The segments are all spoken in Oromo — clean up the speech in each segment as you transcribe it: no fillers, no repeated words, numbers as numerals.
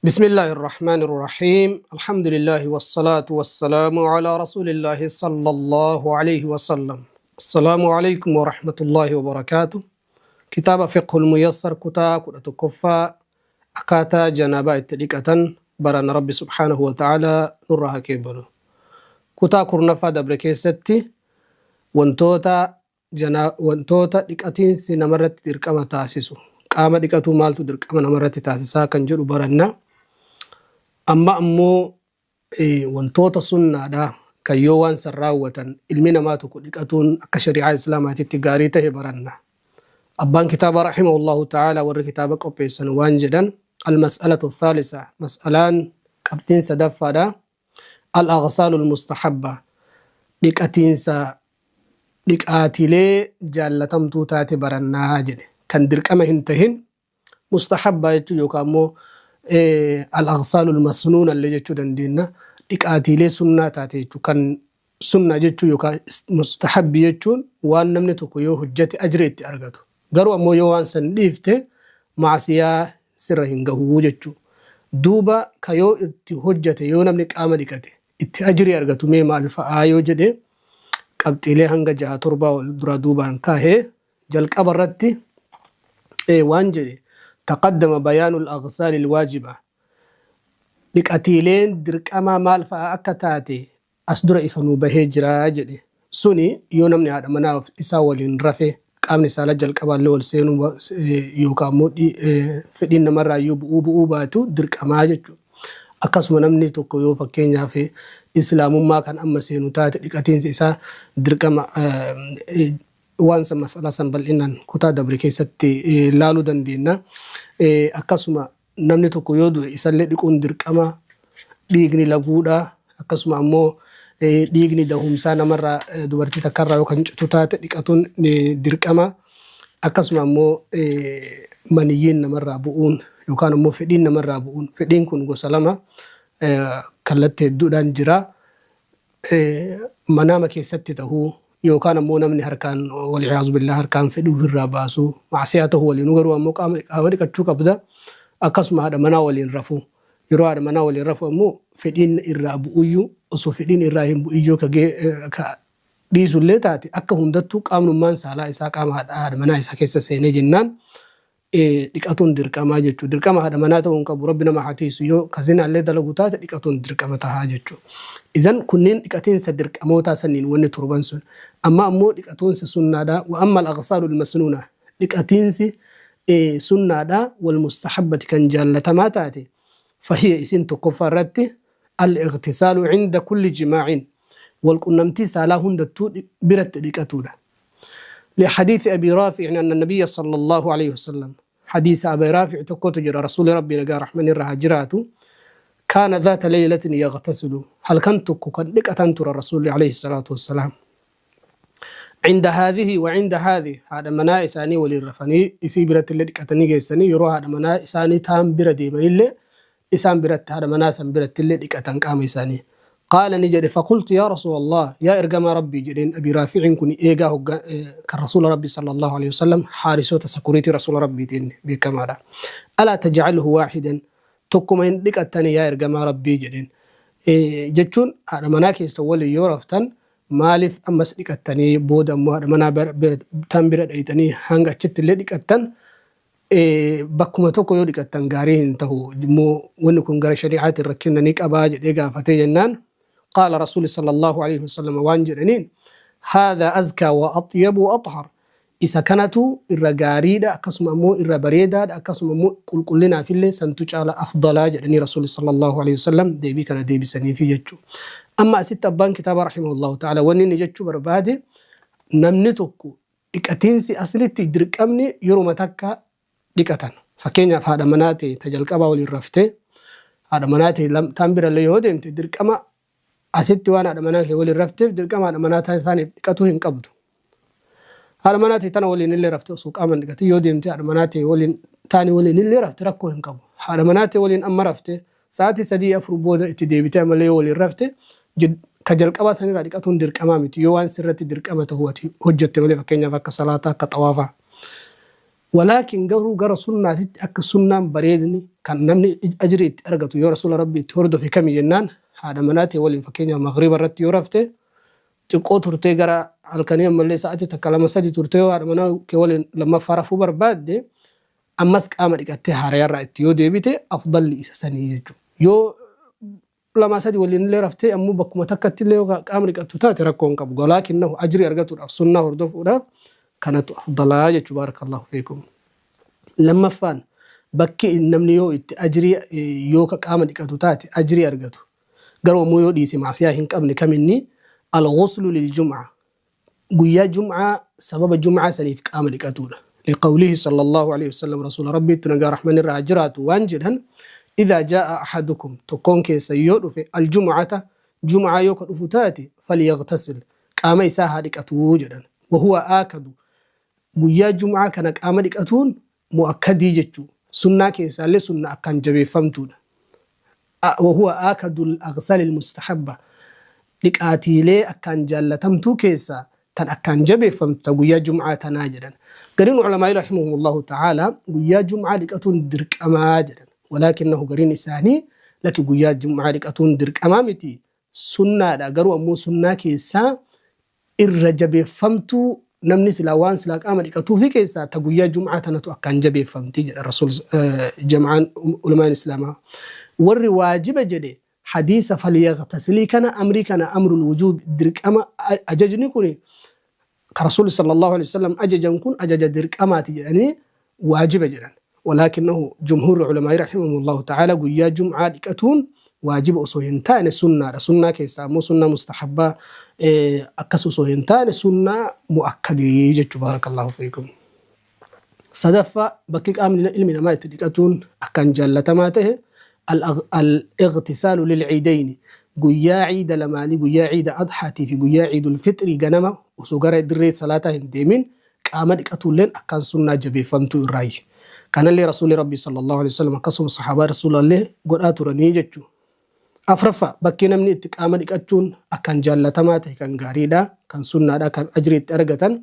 بسم الله الرحمن الرحيم الحمد لله والصلاة والسلام على رسول الله صلى الله عليه وسلم السلام عليكم ورحمة الله وبركاته كتاب فقه الميسر كتا كتا تكفى أكاتا جنابا اتلقة بران ربي سبحانه وتعالى نرها كيبلو كتا كرنفا دبر كيستي wantoota wantoota dhiqatiinsi namarratti dirqama taasisu qaama dhiqatuu maaltu dirqama namarratti taasisaa kan jedhu baranna. Amma ammoo wantoota sunnaadha kan yoo waan san raawwatan ilmi namaa tokko dhiqatuun akka shari'aa islaamaatitti gaarii tahe baranna. Abbaan kitaaba rahimahullahu ta'ala warri kitaaba qopheessan waan jedhan almas'alatu thaalisa mas'alaan qabxiin sadaffaadha al-aghsaalu al-mustahabba dhiqatiinsa dhiqaatilee jaallatamtuu taate barannaa jedhe kan dirqama hin tahin mustahabbaa jechuu yookaan immoo al-aghsaalu al-masnuuna illee jechuu dandeenya dhiqaatiilee sunnaa taate jechuu kan sunnaa jechuu yookaan mustahabbi jechuun waan namni tokko yoo hojjete ajri itti argatu garuu ammoo yoo waan san dhiifte maasiyaa sirra hin gahuu jechuu duuba ka yoo itti hojjete yoo namni qaama dhiqate itti ajrii argatu mee maal fa'aa yoo jedhe qabxiilee hanga jaha torbaa wal duraa duubaan kaahee jalqaba irratti waan jedhe taqaddama bayaanu al-aghsaali al-waajiba dhiqatiileen dirqamaa maal fa'a akka taate as dura ifa nuu bahee jira jedhe suni yoo namni haadha manaa isaa waliin rafe qaamni saala jalqabaallee wal seenuu yookaan immoo fedhiin namarraa iyyuu bu'uu bu'uu baatu dirqamaa jechuudha. Akkasuma namni tokko yoo fakkeenyaaf islaamummaa kan amma seenu taate dhiqatiinsi isaa dirqama waan san mas'alaa san bal'inaan kutaa dabre keessatti laaluu dandeenya. Akkasuma namni tokko yoo du'e isallee dhiquun dirqama dhiigni laguudha. Akkasuma ammoo dhiigni dahumsaa namarraa dubartii takkarraa yoo kan citu taate dhiqatuun dirqama. Akkasuma ammoo maniyyiin namarraa bu'uun yookaan ammoo fedhiin namarraa bu'uun fedhiin kun gosa lama kallattii hedduudhaan jira. Manaama keessatti tahuu yookaan ammoo namni harkaan wal'iyaazu billah harkaan fedhii ofirraa baasuu macsiyaa tahuu waliinuu garuu ammoo qaama qaama dhiqachuu qabda. Akkasuma haadha manaa waliin rafuu yeroo haadha manaa waliin rafu ammoo fedhiin irraa bu'uyyuu osoo fedhiin irraa hin bu'iyyoo ka ka dhiisullee taate akka hundattuu qaamnummaan saalaa isaa qaama haadha manaa isaa keessa seenee jennaan dhiqatuun dirqamaa jechuudha. Dirqama haadha manaa ta'uu hin qabu. Rabbi nama haa tiisu yoo ka zinaallee dalagu taate dhiqatuun dirqama tahaa jechuudha. Izan kunneen dhiqatiinsa dirqamootaa sanniin wanni torban sun. Amma ammoo dhiqatuunsi sunnaadha. Wa amma al-aghsaalu al-masnuuna dhiqatiinsi sunnaadha wal mustahabbati kan jaallatamaa taate fahiya isin tokkoffaa irratti al-ightisaalu cinda kulli jimaacin wal qunnamtii saalaa hundattuu biratti dhiqatuudha. لحديث أبي رافع أن النبي صلى الله عليه وسلم حديث أبي رافع تكوت جرى رسول ربي نقا رحمن الرهاجرات كان ذات ليلة يغتسل هل كنت كان ترى الرسول عليه الصلاة والسلام عند هذه وعند هذه هذا منا إساني ولي الرفني إسي برت اللي دكتني جيسني يروح هذا منا إساني تام بردي من اللي isaan biratti haadha manaa san biratti illee dhiqatan qaama isaanii. Qaala ni jedhe faqultu yaa Rasuulallah yaa ergamaa Rabbii jedheen Abii Raaficiin kun eegaa hoggaa kan Rasuula Rabbii sallallahu alaihi wasallam haarisoota sakuriitii Rasuula Rabbiitiin beekamaadha. Alaa tajcaluhu waahidan tokkuma hin dhiqattanii yaa ergamaa Rabbii jedheen. Jechuun haadha manaa keessan waliin yoo raftan maaliif ammas dhiqattanii booda ammoo haadha manaa tan bira dhayxanii hanga achitti illee dhiqattan bakkuma tokko yoo dhiqattan gaarii hin tahu immoo wanni kun gara shari'aatiin rakkina ni qabaa jedhee gaafatee jennaan qaala rasuuli sallallahu alaihi wasallam waan jedhaniin haadha azkaa wa axyabu wa axhar isa kanatu irra gaariidha akkasuma ammoo irra bareedaadha akkasuma ammoo qulqullinaafillee santu caala afdalaa jedhanii rasuuli sallallahu alaihi wasallam deebii kana deebisaniifi jechuu amma asitti abbaan kitaaba rahimahullahu ta'ala wanni inni jechuu barbaade namni tokko Dhiqatiinsi aslitti dirqamni yeruma takka dhiqatan. Fakkeenyaaf haadha manaa tee ta jalqabaa waliin raftee haadha manaa tee taan birallee yoo deemte dirqama asitti waan haadha manaa kee waliin rafteef dirqama haadha manaa taaniif dhiqatuu hin qabdu. Haadha manaa tee tana waliin illee rafte osoo qaama hin dhiqatin yoo deemte haadha manaa tee waliin taani waliin illee rafte rakkoo hin qabu. Haadha manaa tee waliin amma rafte Sa'aatii sadii afur booda itti deebitee ammallee yoo waliin rafte ka jalqabaa sanirraa dhiqatuun dirqamaa miti yoo waan sirratti dirqama ta'u ati hojjatte malee fakkeenyaaf akka salaataa akka xawaafaa. Walaakin garuu gara sunnaatitti akka sunnaan bareedni kan namni ajrii itti argatu yoo Rasuula Rabbii itti hordofe kami jennaan, haadha manaa tee waliin fakkeenyaaf maghriba irratti yoo rafte, xiqqoo turtee gara halkanii ammallee sa'atii takka lama sadi turtee yoo haadha manaa kee waliin lammaffaa rafuu barbaadde, ammas qaama dhiqattee haarayarraa itti yoo deebite afdalli isa sanii jechuudha. Yoo lamaa sadi waliin illee raftee ammoo bakkuma takkatti illee yoo qaama dhiqattu taate rakkoo hin qabu. Walaakinnahu ajrii argatuudhaaf, sunnaa hordofuudhaaf kanatu afdalaa jechuudha. Baarakallahu fiikum. Lammaffaan bakki namni yoo itti ajrii yoo ka qaama dhiqatu taate ajrii argatu, garuu ammoo yoo dhiise maasiyaa hin qabne kaminni? Al-ghuslu lil-jum'a, guyyaa jum'aa sababa jum'aa saniif qaama dhiqatuudha. Liqawlihi sallallahu alaihi wasallam, Rasuula Rabbiitti nagaa rahman irra haa jiraatu waan jedhan: idhaa jaa'a ahadukum, tokkoon keessan yoo dhufe, aljum'ata, jum'aa yoo ka dhufu taate, falyaghtasil, qaama isaa haa dhiqatuu jedhan. Wahuwa aakadu, guyyaa jum'aa kana qaama dhiqatuun mu'akkadii jechuu, sunnaa keessaallee sunna akkaan jabeeffamtuudha. Wahuwa aakadul aghsalil mustahabba, dhiqaatiilee akkaan jaallatamtuu keessaa tan akkaan jabeeffamtu ta guyyaa jum'aa tanaa jedhan. Gariin ulamaa'ii rahimahumullahu ta'aalaa guyyaa jum'aa dhiqatuun dirqamaa jedhan. Walaakinnahu gariin isaanii lakki, guyyaa jum'aa dhiqatuun dirqamaa miti, sunnaadha, garuu ammoo sunnaa keessaa irra jabeeffamtuu namni silaa waan silaa qaama dhiqatuufi keessaa ta guyyaa jum'aa tanatu akkaan jabeeffamti jedha Rasuul. Jam'aan ulamaan islaamaa warri waajiba jedhe hadiisa falyaghtasilii kana, amrii kana, amrul wujuub, dirqama ajajni kuni ka Rasuulli sallallahu alaihi wasallam ajajan kun ajaja dirqamaati jedhanii waajiba jedhan. Walaakinnahu jumhuurri ulamaa'ii rahimahumullahu ta'ala guyyaa jum'aa dhiqatuun waajiba osoo hin taane sunnaadha. Sunnaa keessaa ammoo sunnaa mustahabbaa akkas osoo hin taane sunnaa mu'akkadii jechuu. Baarakallahu fiikum. Sadaffaa bakki qaamni ilmi namaa itti dhiqatuun akkaan jaallatamaa ta'e al-ightisaalu lil-ciidayni, guyyaa ciida lamaanii, guyyaa ciida adhaatii fi guyyaa ciidul fixrii ganama osoo gara dirree salaataa hin deemin qaama dhiqatuulleen akkaan sunnaa jabeeffamtuu irraayyi. Kanallee Rasuulli Rabbii sallallahu alaihi wasallam akkasuma sahaabaa Rasuulallee godhaa turanii jechuu. Afraffaa bakki namni itti qaama dhiqachuun akkaan jaallatamaa ta'e, kan gaariidha, kan sunnaadha, kan ajrii itti argatan,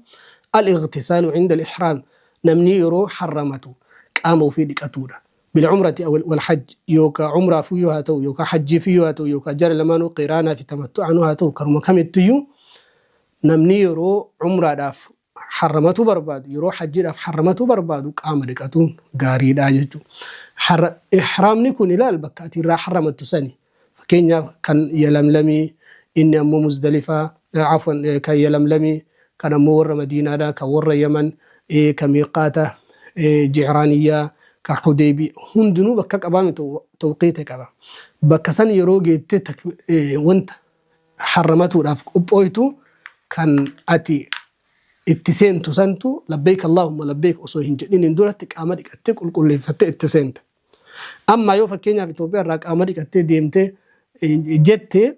al-ightisaalu inda al-ihraam, namni yeroo harramatu qaama ofii dhiqatuudha. Bil-umrati aw wal-hajj, yookaa umraafuyyuu haa ta'u, yookaa hajjiifiyyuu haa ta'u, yookaa jara lamaanuu qiraanaa fi tamattu'anuu haa ta'u, karuma kamittiyyuu namni yeroo umraadhaaf harramatuu barbaadu, yeroo hajjiidhaaf harramatuu barbaadu qaama dhiqatuun gaariidha jechuudha. Harra ihraamni kun ilaal bakka ati irraa harramattu sani. Fakkeenyaaf kan Yalamlamii, inni ammoo Muzdalifaa, afwan, kan Yalamlamii, kan ammoo warra Madiinaadha, kan warra Yaman, kan miiqaata Ji'raaniyyaa, kan Hudeybii hundinuu bakka qabaa tawqiita qaba. Bakka san yeroo geettee wanta harramatuudhaaf qophooytu kan ati itti seentu santu labbeeyk Allaahumma labbeeyk osoo hin jedhiniin duratti qaama dhiqattee qulqulleeffattee itti seenta. Amma yoo fakkeenyaaf Itoophiyaa irraa qaama dhiqattee deemtee jette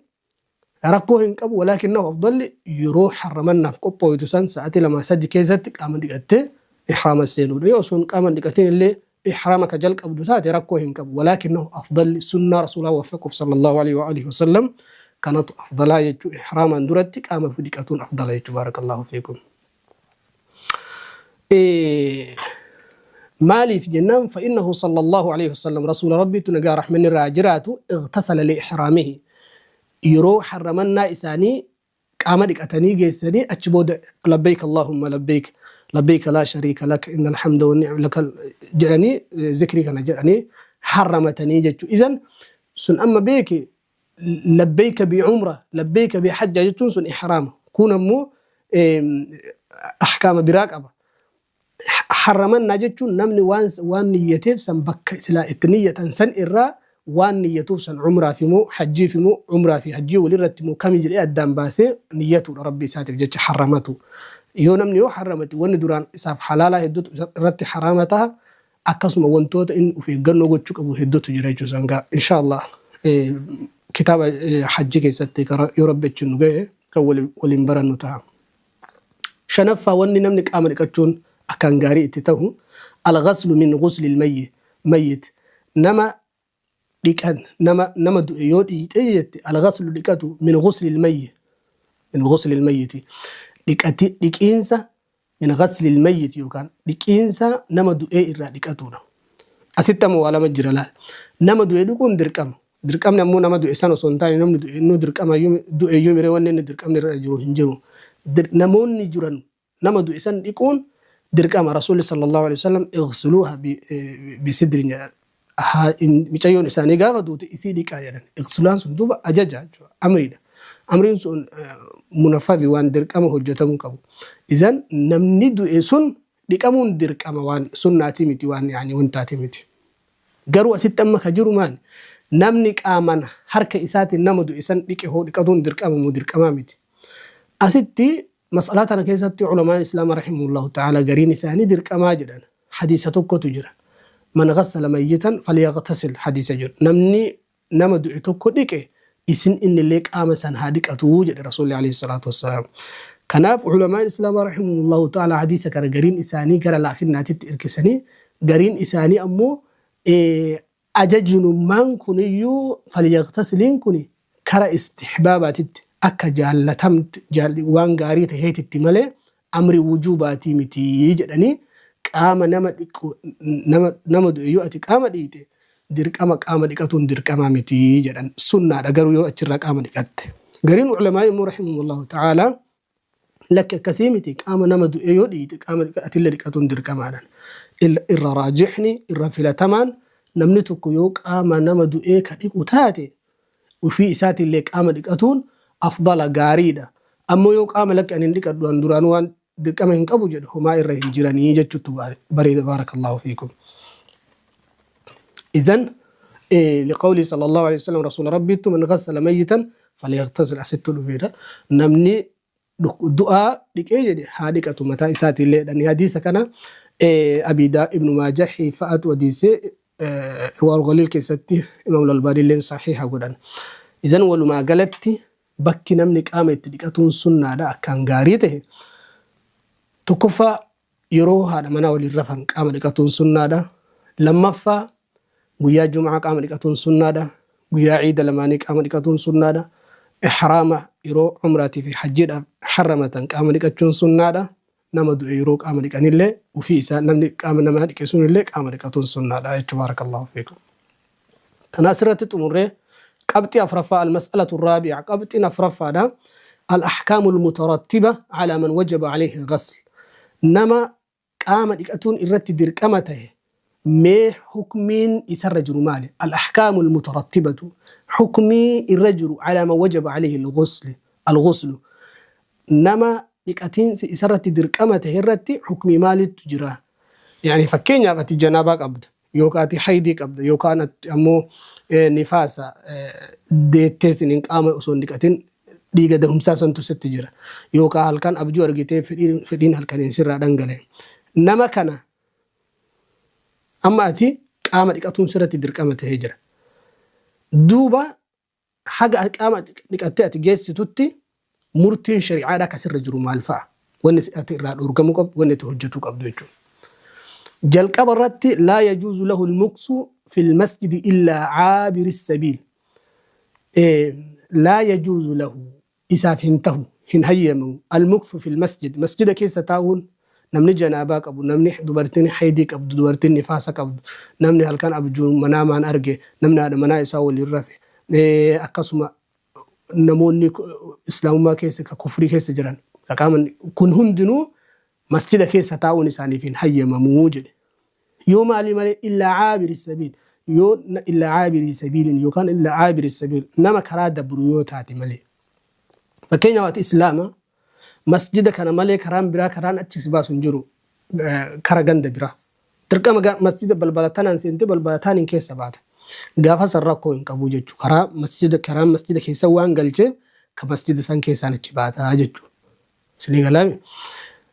rakkoo hin qabu, walaakinnahu afdalli yeroo harramannaaf qophooytu san sa'atii lama sadi keessatti qaama dhiqattee ihraama seenuudha. Yoo osoo qaama hin dhiqatin illee ihraama ka jalqabdu taate rakkoo hin qabu. Walaakinnahu afdalli sunnaa Rasuulaa waffaquuf sallallahu alaihi wa alihi wasallam kanatu afdalaa jechuu, ihraamaan duratti qaama fi dhiqatuun afdala jechuu. Baarakallahu fiikum. Maaliif jennaan, fa'innahu sallallahu alaihi wasallam, Rasuula Rabbiitu nagaa rahmanni irraa jiraatu, ightasala li ihraamihi, yeroo harramannaa isaanii qaama dhiqatanii geessanii achi booda labbayk Allahumma labbayk, labbayk laa shariika laka, innal hamda wan ni'ma laka jedhanii, zikrii kana jedhanii harramatanii jechuu. Izan sun amma beeki, labbayka bi umra, labbayka bi hajja jechuun sun ihraama. Kun ammoo ahkaama biraa qaba. Harramannaa jechuun namni waan niyyateef san bakka silaa itti niyyatan san irraa waan niyyatuuf san umraaf immoo hajjiif immoo umraa fi hajjii walirratti immoo kami jedhee addaan baasee niyyatuudha Rabbi isaatiif jecha harramatu. Yoo namni yoo harramate wanni duraan isaaf halaalaa hedduutu irratti haraama taha, akkasuma wantoota inni of eeggannoo gochuu qabu hedduutu jira jechuudha sangaa. Inshaallah kitaaba hajjii keessatti yoo Rabbi achiin nu gahe kan waliin barannu ta'a. Shanaffaa wanni namni qaama dhiqachuun akkaan gaarii itti tahu al-ghaslu min ghusli al-mayyit, nama dhiqan, nama du'e yoo dhiqxe jette, al-ghaslu dhiqatu, min ghusli al-mayyit, min ghusli al-mayyiti, dhiqati dhiqiinsa Min ghaslil mayyit yookaan dhiqiinsa nama du'ee irraa dhiqatuudha. Asitti ammoo waa lama jira laal. Nama du'e dhiquun dirqama. Dirqamni ammoo nama du'e san osoo hin taane namni du'e innuu dirqama du'e iyyuu miree wanni inni dirqamni irra jiru hin jiru. Namoonni jiran nama du'e san dhiquun dirqama. Rasuulli sallallahu alaihi wasallam ighsiluuha bisidrin jedhan. Micayyoon isaanii gaafa duute isii dhiqaa jedhan. Ighsiluuhaan sun duuba ajaja jechuudha. Amriidha. Amriin sun munaffadhi waan dirqama hojjetamuu qabu. Izan namni du'e sun dhiqamuun dirqama waan sunnaatii miti waan yaani wantaatii miti. Garuu asitti amma ka jiru maali? Namni qaamaan harka isaatiin nama du'e san dhiqe hoo dhiqatuun dirqama moo dirqamaa miti? Asitti mas'alaa tana keessatti ulamaan Islaamaa rahimahullahu ta'ala gariin isaanii dirqamaa jedhan. Hadiisa tokkotu jira. Man ghassala mayyitan falyaghtasil hadiisa jedhu. Namni nama du'e tokko dhiqe isin innillee qaama san haa dhiqatu jedhe Rasuulli alayhi salaatu wassalaam. Kanaaf ulamaan Islaamaa rahimahullahu ta'ala hadiisa kana gariin isaanii gara laafinnaatitti irkisanii gariin isaanii ammoo ajajnummaan kuniyyuu falyagtasiliin kuni kara istihbaabaatitti akka jaallatamti waan gaarii taheetitti malee amri wujuubaatii miti jedhanii qaama nama dhiqu nama nama du'e yoo ati qaama dhiqxe dirqama qaama dhiqatuun dirqamaa miti jedhan sunnaadha garuu yoo achirraa qaama dhiqatte. Gariin ulamaa immoo rahimahumullahu ta'aalaa lakki akkasii miti qaama nama du'e yoo dhiqxe qaama atillee dhiqatuun dirqamaadhaan. Irra raajixni irra filatamaan namni tokko yoo qaama nama du'ee ka dhiqu taate ufii isaatiillee qaama dhiqatuun afdala gaariidha. Ammoo yoo qaama lakki ani hin dhiqadhu an duraanuu waan dirqama hin qabu jedhe homaa irra hin jiranii jechuutu bareeda baarakallaahu fiikum. Izan liqawlii sallallahu alaihi wasallam rasuula rabbiittu man ghassala mayyitan falyaghtasil asittu dhufeera. Namni du'aa dhiqee jedhe haa dhiqatu mataa isaatiillee jedhanii hadiisa kana Abii Ibnu Maajahi fa'atu hadiisee Irwaa'ul Galiil keessatti Imaam Albaaniilleen sahiha godhan. Izan walumaa galatti bakki namni qaama itti dhiqatuun sunnaadha akkaan gaarii ta'e tokkoffaa yeroo haadha manaa waliin rafan qaama dhiqatuun sunnaadha. Lammaffaa guyyaa Jum'aa qaama dhiqatuun sunnaadha. Guyyaa ciida lamaanii qaama dhiqatuun sunnaadha. Ihraama yeroo umraatii fi hajjiidhaaf harramatan qaama dhiqachuun sunnaadha. Nama du'e yeroo qaama dhiqanillee ufii isaa namni qaama namaa dhiqe sunillee qaama dhiqatuun sunnaadha jechuudha. Baarakallahu fiikum. Kana asirratti xumurree qabxii afraffaa al-mas'alatu raabi'a qabxiin afraffaadha. Al-ahkaamu al-mutarattiba ala man wajaba alayhi al-ghasl. Nama qaama dhiqatuun irratti dirqama tahe mee hukmiin isarra jiru maali? Al-ahkaamu al-mutarattibatu hukmii irra jiru ala man wajaba alayhi al-ghusl al-ghuslu nama dhiqatiinsi isarratti dirqama tahe irratti hukmii maalitu jira? Yani fakkeenyaaf ati janaabaa qabda yookaan ati haydii qabda yookaan ati ammoo nifaasa deettee siniin qaama osoo hin dhiqatin dhiiga dahumsaa santu sitti jira yookaan halkan abjuu argitee fedhiin halkaniin sirraa dhangala'e. Nama kana amma ati qaama dhiqatuun sirratti dirqama ta'ee jira. Duuba haga qaama dhiqattee ati geessitutti murtiin shari'aadhaa ka sirra jiru maal fa'a? Wanni ati irraa dhoorgamuu qabdu, wanni ati hojjetuu qabdu jechuudha. Jalqaba irratti laa yajuuzu lahu al-muksu fil masjidi illaa caabiri sabiil. Laa yajuuzu lahu isaaf hin tahu, hin hayyamamu. Al-muksu fil masjid, masjida keessa taa'uun namni janaabaa qabu, namni dubartiin haydii qabdu, dubartiin nifaasa qabdu, namni halkan abjuu manaamaan arge, namni haadha manaa isaa waliin rafe, akkasuma namoonni islaamummaa keessa ka kufrii keessa jiran ka qaama kun hundinuu masjida keessa taa'uun isaaniif hin hayyamamuu jedhe. Yoo maalii malee illaa caabiri sabiil yoo illaa caabirii sabiiliin yookaan illaa caabiri sabiil nama karaa dabru yoo taate malee. Fakkeenyaaf ati islaama masjida kana malee karaan biraa karaan achi si baasu hin jiru kara ganda biraa. Dirqama masjida balbala tanaan seentee balbala taaniin keessa baata. Gaafa san rakkoo hin qabu jechuudha. Karaa masjida karaan masjida keessa waan galcheef ka masjida san keessaan achi baata jechuudha. Isinii galaami.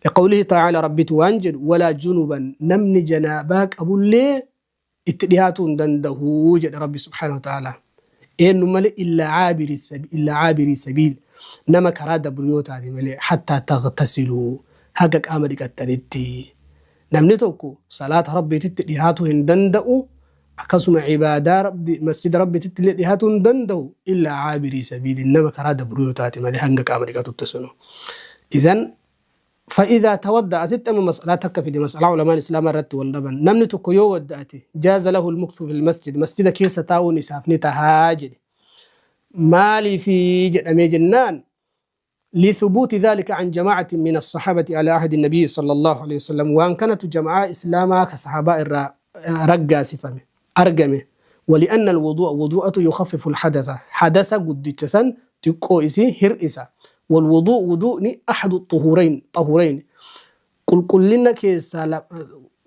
Liqawlihi ta'aala rabbitu waan jedhu walaa junuban namni janaabaa qabullee itti dhihaatuu hin dandahu jedha Rabbi subhaanahu wa ta'aalaa. Eenyu malee illaa caabiri sabi illaa caabirii sabiil nama karaa dabru yoo taate malee hattaa taghtasiluu haga qaama dhiqattanitti. Namni tokko salaata Rabbiititti dhihaatuu hin danda'u akkasuma ibaadaa Rabbi masjida Rabbiititti illee dhihaatuu hin danda'u illaa caabirii sabiilin nama karaa dabru yoo taate malee hanga qaama dhiqatutti sunu. Izan Fa'idhaa tawadda'a asitti amma mas'alaa takka fide mas'alaa ulamaan islaamaa irratti wal dhaban. Namni tokko yoo wadda'ate jaaza lahu al-mukthu fil masjid masjida keessa taa'uun isaaf ni tahaa jedhe. Maaliifi jedhamee jennaan لثبوت ذلك عن جماعة من الصحابة على عهد النبي صلى الله عليه وسلم وان كانت جماعة إسلاما كصحابة رقاسفة أرقمه ولأن الوضوء وضوءة يخفف الحدث حدث قد تقو إسي هر إسا والوضوء وضوء أحد الطهورين طهورين qulqullina keessaa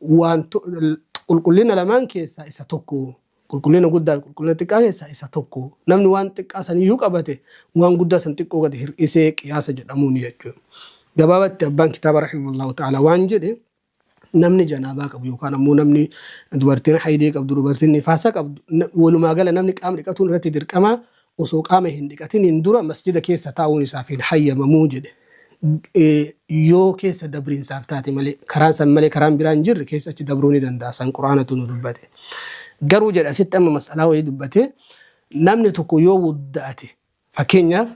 waan qulqullina lamaan keessaa isa tokko. Qulqullina guddaa fi qulqullina xiqqaa keessaa isa tokko. Namni waan xiqqaa saniyyuu qabate waan guddaa san xiqqoo gadi hir'isee qiyaasa jedhamuun jechuudha. Gabaabatti abbaan kitaaba rahimahullahu ta'ala waan jedhe namni janaabaa qabu yookaan ammoo namni dubartiin haydii qabdu dubartiin nifaasa qabdu walumaa gala namni qaama dhiqatuun irratti dirqamaa osoo qaama hin dhiqatiniin dura masjida keessa taa'uun isaaf hin hayyamamuu jedhe. Yoo keessa dabriinsaaf taate malee karaan san malee karaan biraa hin jirre keessa achi dabruu ni danda'a san qur'aanatu nu dubbate. Garuu jedha asitti amma mas'alaa wayii dubbate namni tokko yoo wudda'ate fakkeenyaaf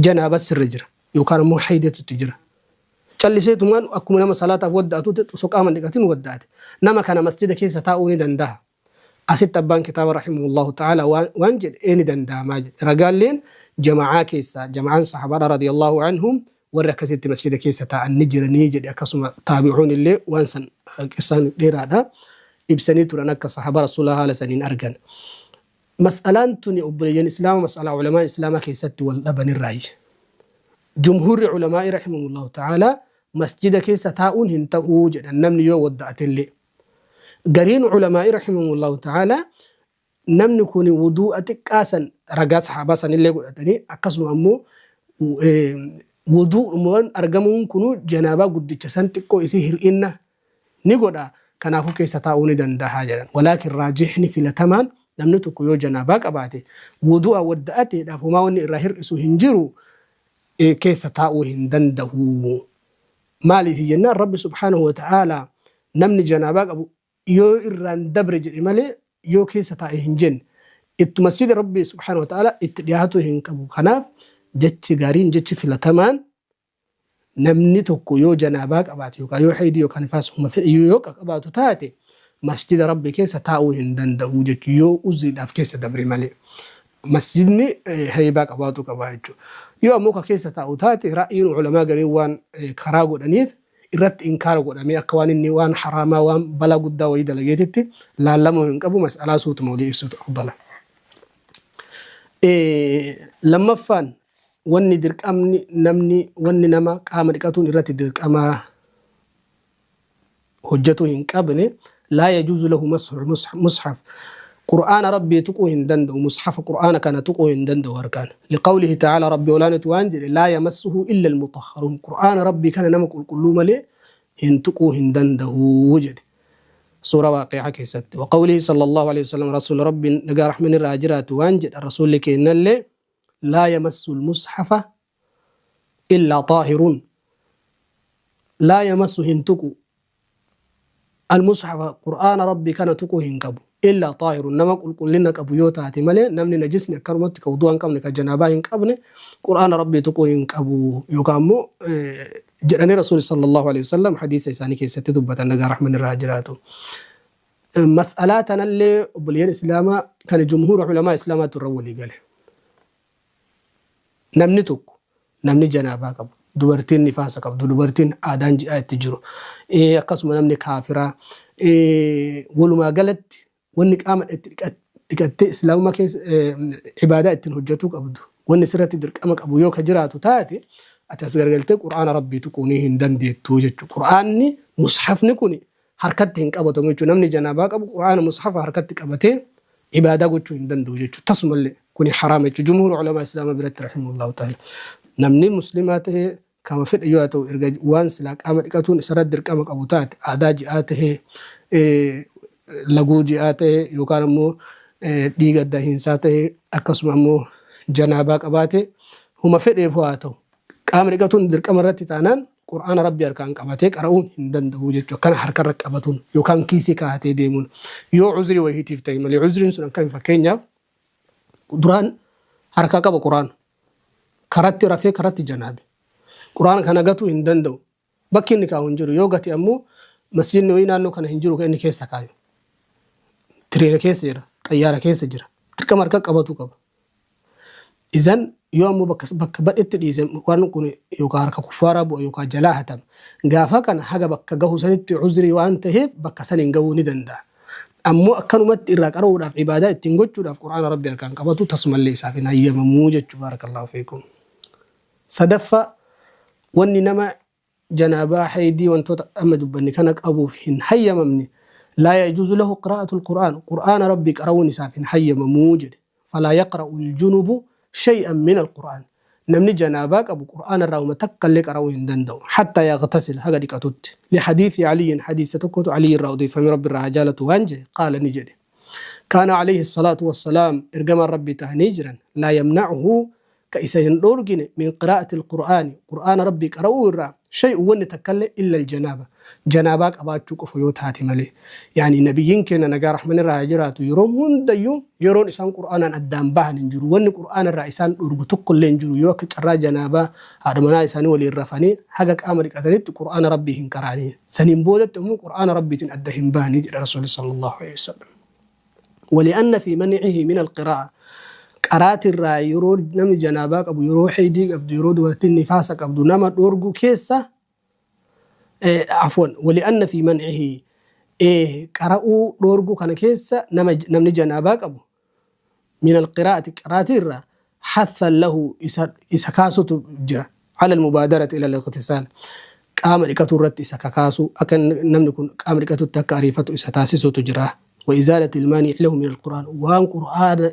janaaba sirra jira yookaan immoo haydeetu itti jira. Calliseetumaan akkuma nama salaataaf wadda'atutti osoo qaama hin dhiqatin wadda'ate. Nama kana masjida keessa taa'uu ni danda'a. Asitti abbaan kitaaba rahimahullahu ta'ala waan jedhe ee ni danda'amaa jedhe. Ragaalleen jama'aa keessaa jama'aan sahabaadha radiyallahu anhum warri akkasitti masjida keessa taa'an ni jiranii jedhe akkasuma taabi'uun illee waan san qissaan dheeraadha ibsanii turan akka sahaba rasuulaa haala saniin argan. Mas'alaan tuni obboleeyyan islaama mas'alaa ulamaa islaamaa keessatti wal dhabanirraayi. Jumhuurri ulamaa'ii rahimahullahu ta'ala masjida keessa taa'uun hin ta'uu jedhan namni yoo wadda'atellee. Gariin ulamaa'ii rahimahumullahu ta'ala namni kun wuduu'a xiqqaa san ragaa sahaabaa sanillee godhatanii akkasuma ammoo wuduu'umaan argamuun kunu janaabaa guddicha san xiqqoo isii hir'inna ni godha kanaafuu keessa taa'uu ni danda'a jedhan. Walaakin raajihni filatamaan namni tokko yoo janaabaa qabaate wuduu'a wadda'ateedhaaf homaa wanni irraa hir'isu hin jiru keessa taa'uu hin danda'u. Maaliif jennaan Rabbi subhaanahu wa ta'aalaa namni janaabaa qabu yoo irraan dabre jedhe malee yoo keessa taa'e hin jenne. Ittu masjida Rabbi subhaanahu wa ta'aalaa itti dhiyaatuu hin qabu. Kanaaf jechi gaariin jechi filatamaan namni tokko yoo janaabaa qabaate yookaan yoo haydii yookaan nifaas huma fedhe yoo qabaatu taate masjida Rabbi keessa taa'uu hin danda'u jechuudha yoo uzriidhaaf keessa dabre malee. Masjidni heybaa qabaatu qaba jechuudha. Yoo ammoo ka keessa taa'u taate ra'yiin ulamaa gariin waan karaa godhaniif irratti inkaara godhamee akka waan inni waan haraamaa waan balaa guddaa wayii dalageetitti laallamuu hin qabu mas'alaa suutuma walii ibsuutu afdala. Lammaffaan wanni dirqamni namni wanni nama qaama dhiqatuun irratti dirqamaa hojjatuu hin qabne laa yajuuzu lahu mashu mushaf qur'aana rabbii tuquu hin danda'u mushafa qur'aana kana tuquu hin danda'u harkaan liqawlihi ta'ala rabbi olaanatu waan jedhe laa yamassuhu illa almutahharuun qur'aana rabbii kana nama qulqulluu malee hin tuquu hin danda'u jedhe suura waaqi'a keessatti waqawlihi sallallahu alaihi wasallam rasuul rabbiin nagaa rahman irraa jiraatu waan jedha rasuulli keennallee laa yamassu almushafa illaa xaahiruun laa yamassu hin tuqu almushafa qur'aana rabbi kana tuquu hin qabu illaa xaahirun nama qulqullina qabu yoo taate malee namni najisni akkanumatti ka wudu'a hin qabne ka janaabaa hin qabne qur'aana rabbii tuquu hin qabu yookaan immoo jedhanii rasuuli sallallahu alaihi wasallam hadiisa isaanii keessatti dubbatan nagaa rahman irraa jiraatu. Mas'alaa tanallee obboleeyyan islaamaa kan jumhuura ulamaa islaamaatu irra walii gale. Namni tokko, namni janaabaa qabu, dubartiin nifaasa qabdu, dubartiin aadaan ji'aa itti jiru, akkasuma namni kaafiraa, walumaa galatti wanni qaama itti dhiqattee islaamummaa keessa ibaadaa ittiin hojjetuu qabdu, wanni sirratti dirqama qabu yoo ka jiraatu taate, ati as gargaltee Qur'aana Rabbii tuquunii hin dandeettu jechuudha. Qur'aanni mushafni kun harkatti hin qabatamu jechuudha. Namni janaabaa qabu Qur'aana mushafa harkatti qabatee ibaadaa gochuu hin danda'u jechuudha. Tasumallee kuni haraama jechuudha. Jumhuura ulamaa Islaamaa biratti rahimahullahu ta'ala. Namni muslimaa ta'ee kama fedhe yoo ta'u erga waan silaa qaama dhiqatuun isarratti dirqama qabu taate aadaa ji'aa ta'ee laguu ji'aa ta'ee yookaan ammoo dhiiga dahiinsaa ta'ee akkasuma ammoo janaabaa qabaate huma fedheefu haa ta'u Qaama dhiqatuun dirqama irratti taanaan Qur'aana Rabbii harkaan qabatee qara'uun hin danda'u jechuudha. Akkana harkarra qabatuun yookaan kiisii kaa'atee deemuun yoo uzrii wayiitiif ta'e malee uzriin sun akkami fakkeenyaaf duraan harkaa qaba Qur'aana karatti rafee karatti janaabe. Qur'aana kana gatuu hin danda'u. Bakki inni kaahu hin jiru. Yoo gate ammoo masjidni wayii naannoo kana hin jiru kan inni keessa kaayu. Tireena keessa jira. Xayyaara keessa jira. Dirqama harka qabatuu qaba. Izan yoo ammoo bakka bakka badhetti dhiise waan kun yookaan harka kuffaaraa bu'a yookaan jalaa hatama. Gaafa kana haga bakka gahu sanitti uzrii waan ta'eef bakka saniin gahuu ni danda'a. Ammoo akkanumatti irraa qara'uudhaaf ibaadaa ittiin gochuudhaaf Qur'aana Rabbi harkaan qabatu tasumallee isaaf hin hayyamamuu jechuu baarakallahu fiikum. Sadaffaa wanni nama janaabaa, haydii wantoota amma dubbanne kana qabuuf hin hayyamamne laa yajuuzu lahu qiraa'atul qur'aan qur'aana Rabbii qara'uun isaaf hin hayyamamuu jedhe. Falaa yaqra'ul junubu shay'an minal qur'aan namni janaabaa qabu qur'aana irraa uma takka illee qara'uu hin danda'u hattaa yaghtasila haga dhiqatutti lihadiisi aliyyin hadiisa tokkotu aliyyi irraa odeeffame Rabbi irraa haa jaalatu waan jedhe qaala ni jedhe kaana alayhi salaatu wassalaam ergamaan Rabbii tahanii jiran laa yamna'uhu ka isa hin dhoorgine min qiraa'ati alqur'aani qur'aana Rabbii qara'uu irraa shay'un wanni takkallee illa aljanaaba janaabaa qabaachuu qofa yoo taate malee yaani nabiyyiin keenya nagaa rahman irraa haa jiraatu yeroo hundayyuu yeroon isaan qur'aanaan addaan bahan hin jiru wanni qur'aana irraa isaan dhorgu tokkollee hin jiru yoo akka carraa janaabaa haadha manaa isaanii waliin rafanii haga qaama dhiqatanitti qur'aana Rabbii hin qara'anii saniin boodatti immoo qur'aana Rabbiitiin adda hin bahanii jedha rasuulli sallallahu alaihi wasallam. Wali'anna fi manicihi min alqiraa'a qaraatirraa yeroo namni janaabaa qabu yeroo heydii qabdu yeroo dubartiin nifaasa qabdu nama dhoorgu keessa afwan wali'anna fi mancihi qara'uu dhoorgu kana keessa nama namni janaabaa qabu min alqiraa'ati qaraatii irraa hathan lahu isa isa kaasutu jira ala almubaadarati ila al-ightisaal qaama dhiqatuu irratti isa kakaasuu akka namni kun qaama dhiqatutti akka ariifatu isa taasisutu jira wa izaalati ilmaanii lahu min alqur'aan waan qur'aana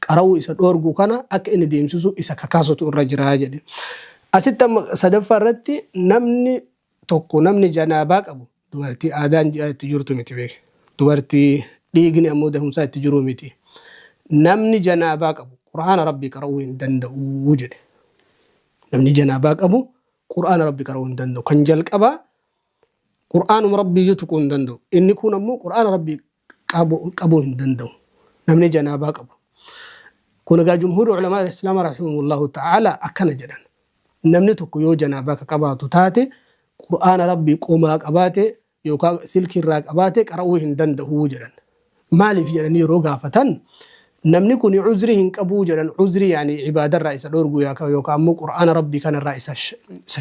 qara'uu isa dhoorgu kana akka inni deemsisu isa kakaasutu irra jira jedhe asitti amma sadaffaa irratti namni tokko namni janaabaa qabu dubartii aadaan ji'aa itti jirtu miti beeke dubartii dhiigni ammoo dahumsaa itti jiru miti namni janaabaa qabu qur'aana rabbii qara'uu hin danda'u jedhe namni janaabaa qabu qur'aana rabbii qara'uu hin danda'u kan jalqabaa qur'aanuma rabbii tuquu hin danda'u inni kun ammoo qur'aana rabbii qabuu hin danda'u namni janaabaa qabu. Kun egaa jumhuurri ulamaa islaamaa rahimahumullahu ta'ala akkana jedhan. Namni tokko yoo janaabaa ka qabaatu taate qur'aana rabbii qomaa qabaate yookaan silkii irraa qabaate qara'uu hin danda'u jedhan. Maaliif jedhanii yeroo gaafatan namni kun uzrii hin qabuu jedhan uzrii yaani ibaadarraa isa dhoorgu yookaan ammoo qur'aana rabbii kanarraa isa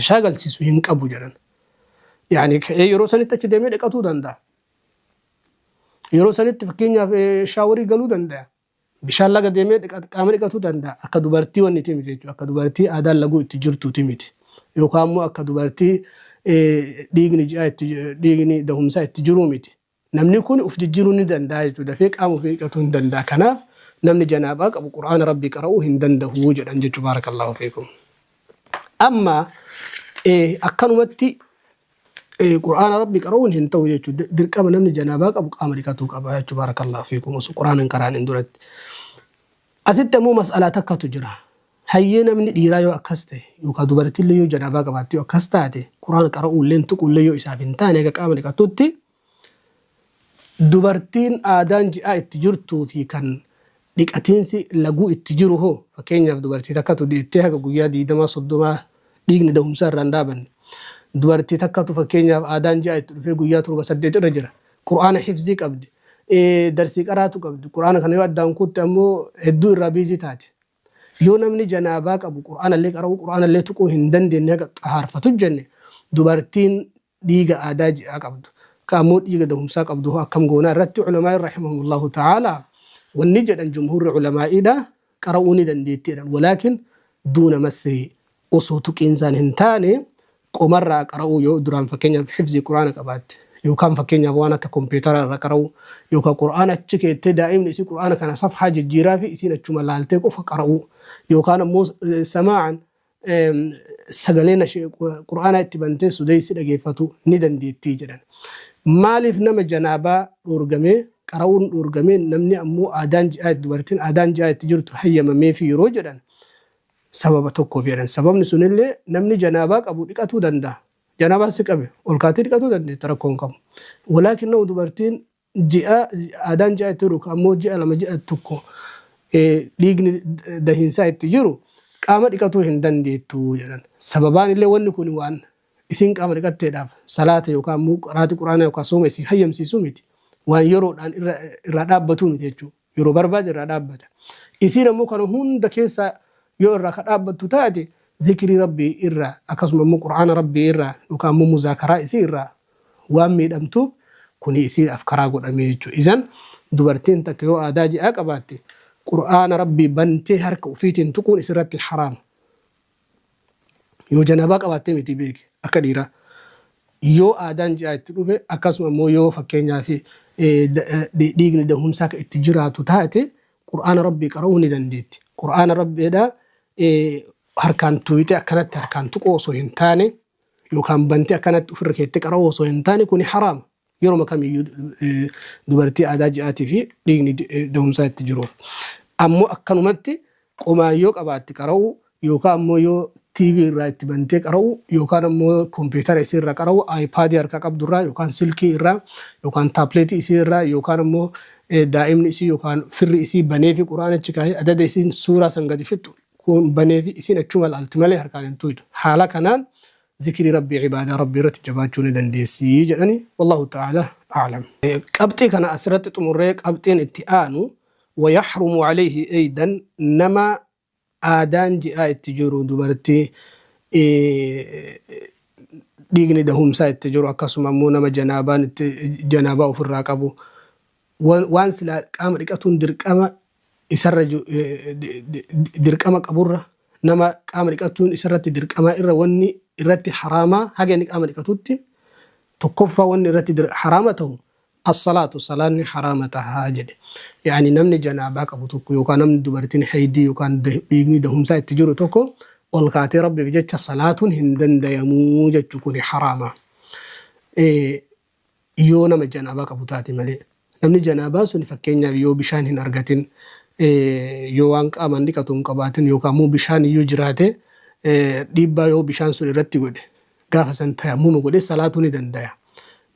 shaagalchisu hin qabu jedhan. Yaani ka'ee yeroo sanitti achi deemee dhiqatuu danda'a. Yeroo sanitti fakkeenyaaf shaaworii galuu danda'a. Bishaan laga deemee qaama dhiqatuu danda'a. Akka dubartii wanni itti miti jechuudha. Akka dubartii aadaan laguu itti jirtuuti miti. Yookaan immoo akka dubartii dhiigni ji'aa itti dhiigni dahumsaa itti jiruu miti. Namni kun of jijjiiruu ni danda'a jechuudha. Dafee qaama ofii dhiqatuu hin danda'a. Kanaaf namni janaabaa qabu qur'aana rabbii qara'uu hin danda'u jedhan jechuudha. Baarakallaahu fiikum. Amma akkanumatti Qur'aana Rabbi qara'uun hin ta'u jechuudha. Dirqama namni janaabaa qabu qaama dhiqatuu qaba jechuudha. Barakallahu fiikum osoo Qur'aana hin qara'aniin duratti. Asitti ammoo mas'alaa takkatu jira. Hayyee namni dhiiraa yoo akkas ta'e yookaan dubartiillee yoo janaabaa qabaatte yoo akkas taate Qur'aana qara'uullee tuquullee yoo isaaf hin taane egaa qaama dhiqatutti dubartiin aadaan ji'aa itti jirtuu fi kan dhiqatiinsi laguu itti jiru hoo fakkeenyaaf dubartii takkatu deettee haga guyyaa diidamaa soddomaa dhiigni dahumsaa irraa hin dhaabanne. Dubartii takkatu fakkeenyaaf aadaan ji'aa itti dhufee guyyaa 7 8 irra jira. Qur'aana hifzii qabdi. Darsii qaraatu qabdi. Qur'aana kana yoo addaan kutte ammoo hedduu irraa biizii taati. Yoo namni janaabaa qabu Qur'aana illee qara'uu Qur'aana illee tuquu hin dandeenye haga xahaarfatu jenne dubartiin dhiiga aadaa ji'aa qabdu ka ammoo dhiiga dahumsaa qabdu hoo akkam goonaa irratti ulamaa'iin rahimahumullahu ta'aalaa wanni jedhan jumhuurri ulamaa'iidha qara'uu ni dandeetti jedhan walaakin duuna massihi osoo tuqiinsaan hin taane qomarraa qara'uu yoo duraan fakkeenyaaf hifzii quraana qabaatte yookaan fakkeenyaaf waan akka kompiitara irra qara'uu yookaan quraana achi keettee daa'imni isii quraana kana safhaa jijjiiraa fi isiin achuma laaltee qofa qara'uu yookaan ammoo samaa'an sagalee qur'aanaa itti bantee sudeysi dhageeffatu ni dandeettii jedhan. Maaliif nama janaabaa dhoorgamee qara'uun dhoorgamee namni ammoo aadaan ji'aa dubartiin aadaan ji'aa itti jirtu hayyamameefi yeroo jedhan sababa tokkoof jedhan. Sababni sunillee namni janaabaa qabu dhiqatuu danda'a. Janaabaan si qabe ol kaatee dhiqatuu dandeetta rakkoo hin qabu. Walaakin dubartiin ji'a aadaan ji'a itti jiru ammoo ji'a lama ji'a tokko dhiigni dahiinsaa itti jiru qaama dhiqatuu hin dandeettu jedhan. Sababaan illee wanni kun waan isiin qaama dhiqatteedhaaf salaata yookaan immoo qaraatii quraanaa yookaan sooma isii hayyamsiisu miti. Waan yeroodhaan irraa dhaabbatuu miti jechuudha. Yeroo barbaade irraa dhaabbata. Isiin ammoo kana hunda keessaa yoo irraa ka dhaabbattu taate zikrii Rabbii irraa akkasuma immoo Qur'aana Rabbii irraa yookaan immoo muzaakaraa isii irraa waan miidhamtuuf kuni isiidhaaf karaa godhamee jechuudha. Izan dubartiin takka yoo aadaa ji'aa qabaatte Qur'aana Rabbii bantee harka ufiitiin tuquun isirratti haraama. Yoo janaabaa qabaattee miti beeki akka dhiiraa. Yoo aadaan ji'aa itti dhufe akkasuma immoo yoo fakkeenyaaf dhiigni dahumsaa ka itti jiraatu taate Qur'aana Rabbii qara'uu ni dandeetti. Qur'aana Rabbiidha harkaan tuuyxee akkanatti harkaan tuquu osoo hin taane yookaan bantee akkanatti ofirra keettee qara'uu osoo hin taane kuni haraama. Yeroma kamiyyuu dubartii aadaa ji'aatii fi dhiigni dahumsaa itti jiruuf. Ammoo akkanumatti qomaan yoo qabaatte qara'uu yookaan ammoo yoo TV irraa itti bantee qara'uu yookaan ammoo kompiitara isii irraa qara'uu iPad harkaa qabdu irraa yookaan silkii irraa yookaan taapleetii isii irraa yookaan ammoo daa'imni isii yookaan firri isii baneefi qura'aana achi kaa'ee adada isiin suuraa san gadi fixxu kun baneefi isiin achuma laalti malee harkaan hin tuuytu. Haala kanaan Zikrii Rabbii ibaadaa Rabbii irratti jabaachuu ni dandeessi jedhani wallahu ta'ala a'lam. Qabxii kana asirratti xumurree qabxiin itti aanu wayahrumu alayhi aydan nama aadaan ji'aa itti jiru dubartii dhiigni dahumsaa itti jiru akkasuma immoo nama janaabaan itti janaabaa ofirraa qabu waan silaa qaama dhiqatuun dirqama isarra dirqama qaburra nama qaama dhiqatuun isarratti dirqamaa irra wanni irratti haraamaa haga inni qaama dhiqatutti tokkoffaa wanni irratti haraama ta'u as-salaatu salaanni haraama tahaa jedhe. Yaani namni janaabaa qabu tokko yookaan namni dubartiin haydii yookaan dhiigni dahumsaa itti jiru tokko ol kaatee Rabbiif jecha salaatuun hin dandayamuu jechuu kuni haraama. Yoo nama janaabaa qabu taate malee. Namni janaabaa suni fakkeenyaaf yoo bishaan hin argatin, yoo waan qaamaan dhiqatu hin qabaatin yookaan immoo bishaan iyyuu jiraate dhiibbaa yoo bishaan sun irratti godhe gaafa san tayammuma godhee salaatuu ni dandaya.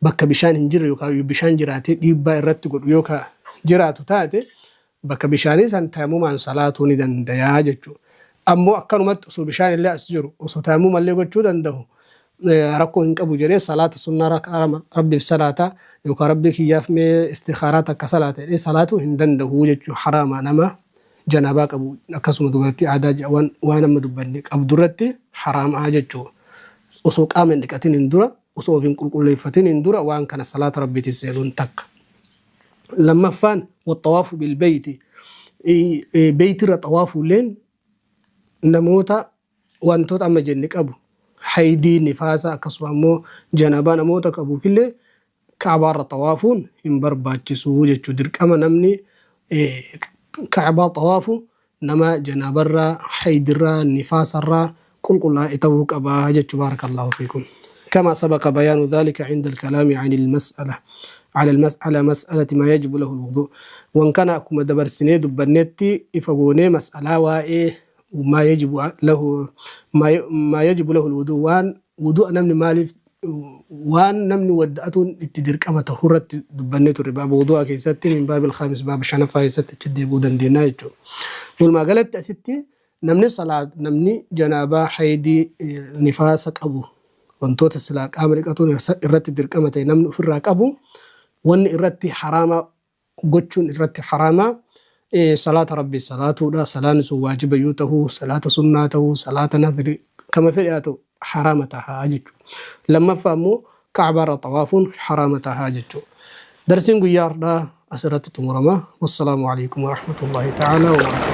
Bakka bishaan hin jirre yookaan yoo bishaan jiraatee dhiibbaa irratti godhu yoo ka jiraatu taate bakka bishaanii san tayammumaan salaatuu ni dandaya jechuudha. Ammoo akkanumatti osoo bishaan illee as jiru osoo tayammuma illee gochuu danda'u rakkoo hin qabu jedhee salaata sunnaa rak'aa Rabbiif salaata yookaan Rabbii kiyyaaf mee istikhaaraa takka salaata jedhee salaatuu hin danda'u jechuudha. Haraama nama janaabaa qabu akkasuma dubartii aadaa waan amma dubbanne qabdu irratti haraamaa jechuudha. Osoo qaama hin dhiqatin hin dura osoo of hin qulqulleeffatin hin dura waan kana salaata Rabbiitiin seenuun takka. Lammaffaan waxxawaafu bilbeeyti beeytirra xawaafuulleen namoota wantoota amma jenne qabu haydii nifaasa akkasuma ammoo janabaa namoota qabuufillee ka'abaarra xawaafuun hin barbaachisu jechuu dirqama namni ka'abaa xawaafu nama janaabarraa haydirraa nifaasarraa qulqullaa'e ta'uu qaba jechuu baarakallahu fiikum. كما سبق بيان ذلك عند الكلام عن المسألة على المسألة مسألة ما يجب له الوضوء وان كان أكما دبرسني دبنتي إفقوني مسألة وإيه ما يجب له ما يجب له الوضوء waan wudu'a namni maaliif waan namni wadda'atuun itti dirqama tahu irratti dubbannee turre baaba wudu'a keessatti min baabil khaamis baaba shanaffaa keessatti achi deebi'uu dandeenya jechuudha. Walumaa galatti asitti namni salaat namni janaabaa haydii nifaasa qabu wantoota silaa qaama dhiqatuun irratti dirqama ta'e namni ofirraa qabu wanni irratti haraama gochuun irratti haraama. Salaata Rabbii salaatuudha. Salaanni sun waajiba yoo ta'u, salaata sunnaa ta'u, salaata nadri kama fedhe haa ta'u haraama tahaa jechuudha. Lammaffaa immoo Ka'baarra xawaafuun haraama tahaa jechuudha. Darsiin guyyaa har'aa asirratti xumurama. Wassalaamu alaikum warahmatullahi ta'ala wabarakatuh.